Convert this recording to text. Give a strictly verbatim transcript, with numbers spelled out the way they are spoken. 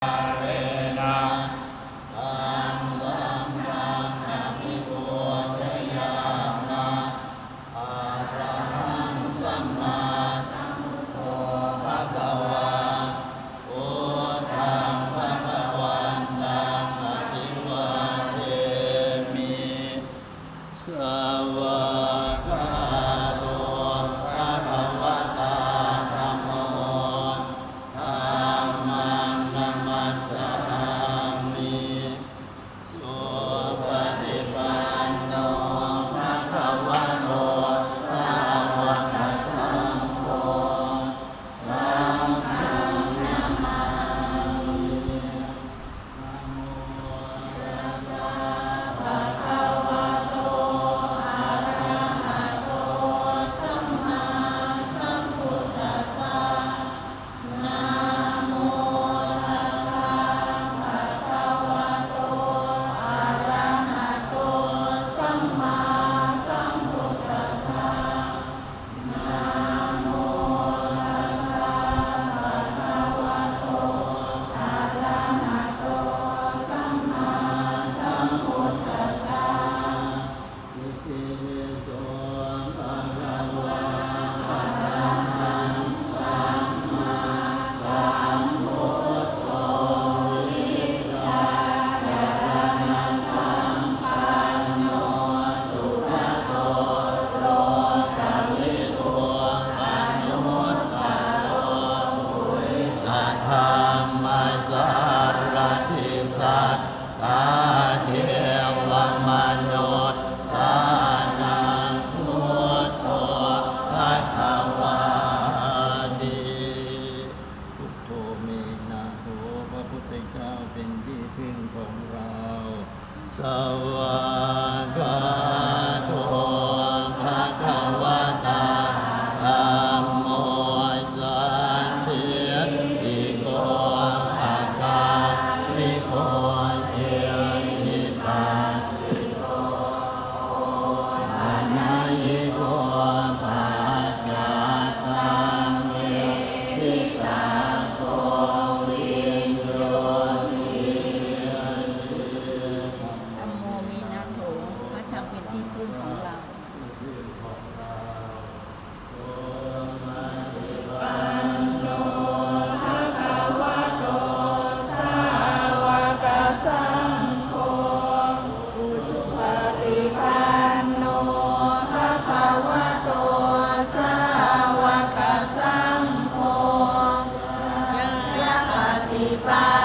Ākārena taṃ dhammaṃ abhipūjayāma. Arahaṃ sammāsambuddho bhagavā, buddhaṃ bhagavantaṃ abhivādemi. Svākkhāto bhagavatā dhammo, dhammaṃ namassāmi. Supaṭipanno bhagavato sāvakasaṅgho, saṅghaṃ namāmi. Namo tassa bhagavato arahato sammāsambuddhassa. Namo tassa bhagavato arahato sammāsambuddhassa. Namo tassa bhagavato arahato sammāsambuddhassa. Itipi so bhagavā arahaṃ sammāsambuddho vijjācaraṇasampanno sugato lokavidū anuttaro purisadammasārathi satthā devamanussānaṃ buddho bhagavāti. Buddho me nātho พระพุทธเจ้าเป็นที่พึ่งของเรา Svākkhāto bhagavatā dhammo sandiṭṭhiko akāliko ehipassiko opanayiko paccattaṃ veditabbo viññūhīti. ธัมโม me nātho พระธรรมเป็นที่พึ่งของเรา Supaṭipanno bhagavato sāvakasaṅgho, ujupaṭipanno bhagavato sāvakasaṅgho, ñāyapaṭipanno